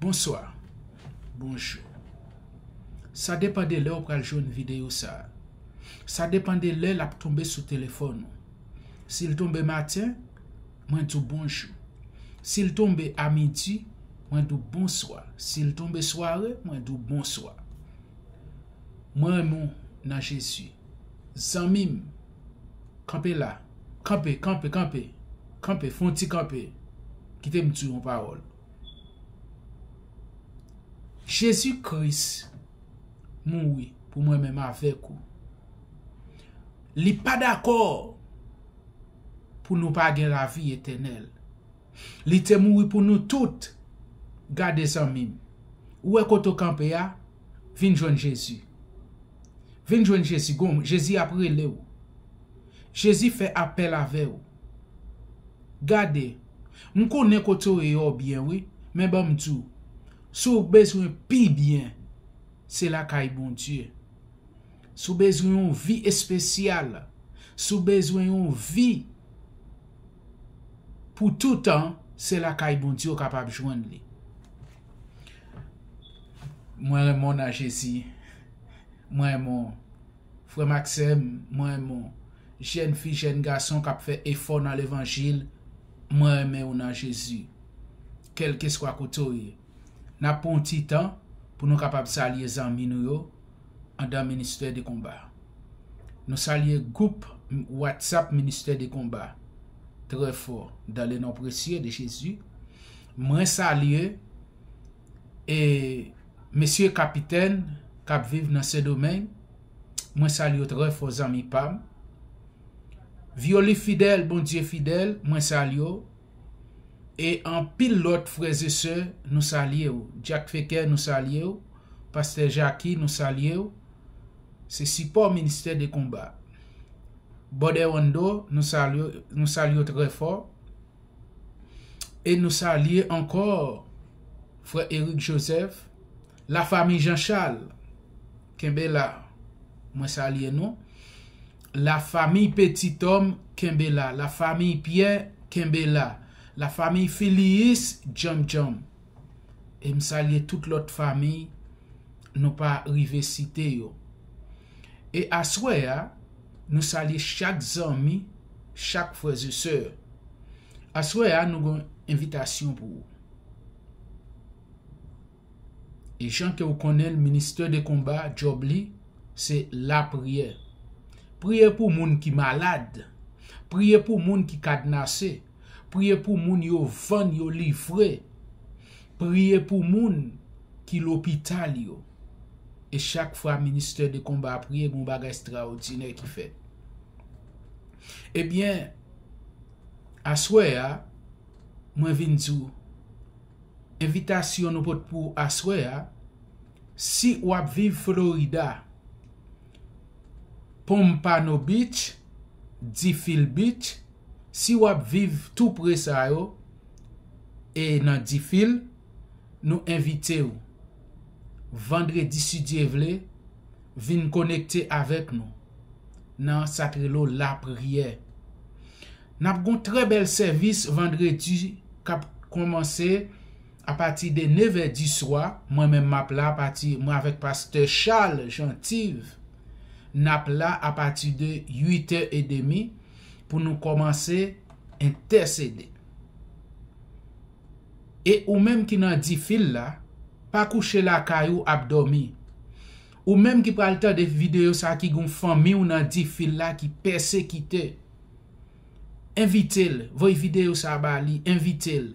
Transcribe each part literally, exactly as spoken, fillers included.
Bonswa. Bonjou. Sa depann de lè w pral jwenn videyo sa a. Sa depann de lè l ap tonbe sou telefòn ou. Si l tonbe maten, mwen di w bonjou. Si l tonbe a midi, mwen di w bonswa. Si l tonbe sware, mwen di w bonswa. Mwen renmen w nan Jezi. Zanmi m, kanpe la. Kanpe, kanpe, kanpe. Kanpe, fè yon ti kanpe. Kite m di w yon pawòl. Jezi Kris mouri pou mwen menm avèk ou. Li pa dakò pou nou pa gen lavi etènèl. Li te mouri pou nou tout. Gade, zanmi m. Ou wè kote w kanpe a? Vin jwenn Jezi. Vin jwenn Jezi. Gon, Jezi ap rele w. Jezi fè apèl avè w. Gade, m konnen kote w ye a w byen, wi, men ban m di w, si w bezwen pi byen, se lakay Bondye. Si w bezwen yon vi espesyal, si w bezwen yon vi pou toutan, se lakay Bondye w kapab jwenn li. Mwen renmen w nan Jezi. Mwen renmen w. Frè m ak sè m, mwen renmen w. Jèn fi, jèn gason k ap fè efò nan levanjil, mwen renmen w nan Jezi. Kèlkeswa kote w ye. N ap pran yon ti tan pou nou kapab salye zanmi nou yo anndan Ministè de Konba. Nou salye gwoup WhatsApp Ministè de Konba. Trè fò, dans le nom précieux de Jésus. Mwen salye e mesye Kapitèn k ap viv nan Sendomeng. Mwen salye w trè fò, zanmi pa m. Vyoli Fidèl, Bondye Fidèl, mwen salye w. E anpil lòt frè e sè, nou salye w. Dyak Fekè, nou salye w. Pastè Jaki, nou salye w. Se sipò Ministè de Konba. Bòdè Wando, nou salye, nou salye w trè fò. E nou salye ankò frè Eric Joseph, lafanmi Jean Charles, kenbe la, mwen salye nou. Lafanmi Petit Homme, kenbe la. Lafanmi Pierre, kenbe la. Lafanmi Filius, djanm djanm. E m salye tout lòt fanmi nou pa rive site yo. E aswè a, nou salye chak zanmi, chak frè e sè. Aswè a, nou gen yon envitasyon pou ou. E jan ke w konnen l, Ministè de Konba, djòb li, se lapriyè. Priye pou moun ki malad. Priye pou moun ki kadnase. Priye pou moun yo vann, yo livre. Priye pou moun ki lopital yo. E chak fwa Ministè de Konba priye, gen yon bagay ekstraòdinè ki fèt. Ebyen, aswè a, mwen vin di w, envitasyon nou pote pou w aswè a, si w ap viv Florida, Pompano Beach, Deerfield Beach, si w ap viv tou pre sa yo, e nan Deerfield, nou envite w vandredi, si Dye vle, vin konekte avèk nou nan sa k rele lapriyè. N ap gen yon trè bèl sèvis vandredi k ap kòmanse apati de nevè diswa. Mwen menm m ap la apati, mwen avèk pastè Charles Jeantive, n ap la apati de uitè edemi pou nou kòmanse entèsede. E ou menm ki nan Deerfield la, pa kouche lakay ou ap dòmi. Ou menm ki pral tande videyo sa, ki gen yon fanmi w nan Deerfield la ki pèsekite, envite l, voye videyo sa ba li, envite l.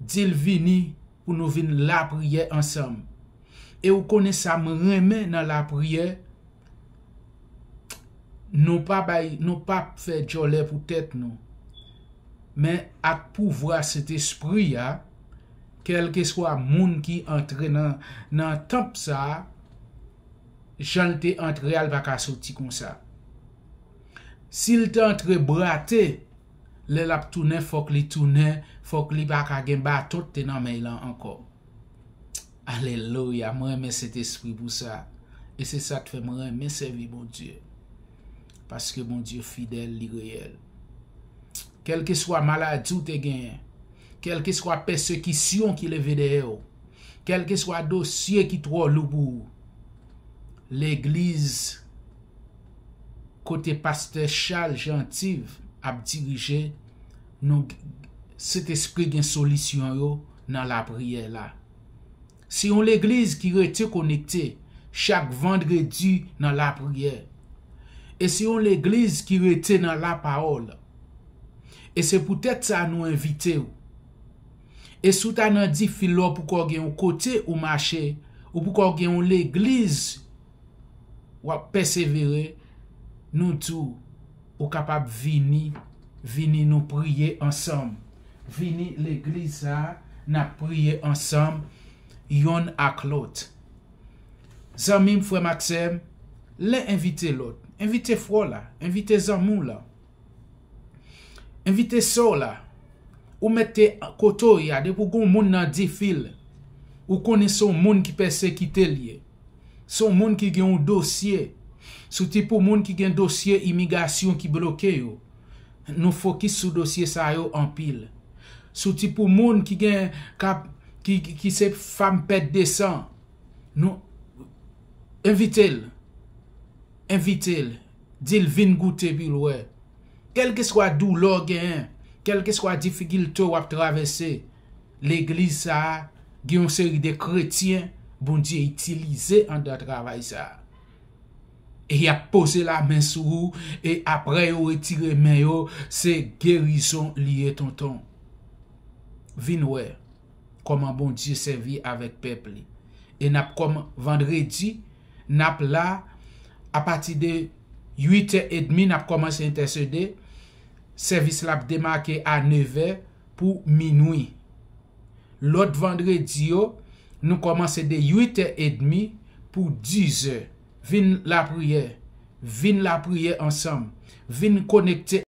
Di l vini pou nou vin lapriyè ansanm. E ou konnen sa m renmen nan lapriyè, nou pa bay, nou pa fè djòlè pou tèt nou. Men ak pouvwa Sentespri a, kèlkeswa moun ki antre nan, nan tanp sa a, jan l te antre a, l pa ka soti konsa. Si l te antre brate, lè l ap tounen, fòk li tounen, fòk li pa ka gen baton k te nan men l lan ankò. Alelouya, mwen renmen Sentespri pou sa. E se sa k fè mwen renmen sèvi Bondye. Paske Bondye fidèl, li reyèl. Kèlkeswa maladi w te genyen, kèlkeswa pèsekisyon ki leve dèyè w, Kèlkeswa dosye ki twò lou pou ou, legliz kote pastè Charles Jeantive ap dirije, nou, Sentespri gen solisyon yo nan lapriyè la. Se yon legliz ki rete konekte chak vandredi nan lapriyè. E se yon legliz ki rete nan lapawòl. E se poutèt sa nou envite w. E si w ta nan difil la, ou poko gen yon kote ou mache, ou poko gen yon legliz w ap pèsevere, nou di w, ou kapab vini, vini nou priye ansanm. Vini legliz sa a, n ap priye ansanm, yonn ak lòt. Zanmi m, frè m ak sè m, lè envite lòt, envite frè w la, envite zanmi w la, envite sè w la. Ou mete kote w ye a, depi w gen yon moun nan difil, ou konnen se yon moun ki pèsekite l ye. Se yon moun ki gen yon dosye. Soti pou moun ki gen dosye imigrasyon ki bloke yo. Nou fokis sou dosye sa yo anpil. Soti pou moun ki gen, k ap, ki, ki, ki se fanm pèt de san. Nou envite l. Envite l. Di l vin goute pou l wè. Kèlkeswa doulè w genyen, kèlkeswa difikilte w ap travèse, legliz sa a gen yon seri de kretyen Bondye itilize anndan travay sa a. E y ap poze lamen sou ou, e apre yo retire men yo, se gerizon li ye, tonton. Vin wè kòman Bondye sèvi avèk pèp li. E n ap kòm-, vandredi, n ap la apati de uit è edmi, n ap kòmanse entèsede. Sèvis la ap demake a nevè pou minwi. Lòt vandredi yo, nou kòmanse de uit è edmi pou dizè. Vin lapriyè. Vin lapriyè ansanm. Vin konekte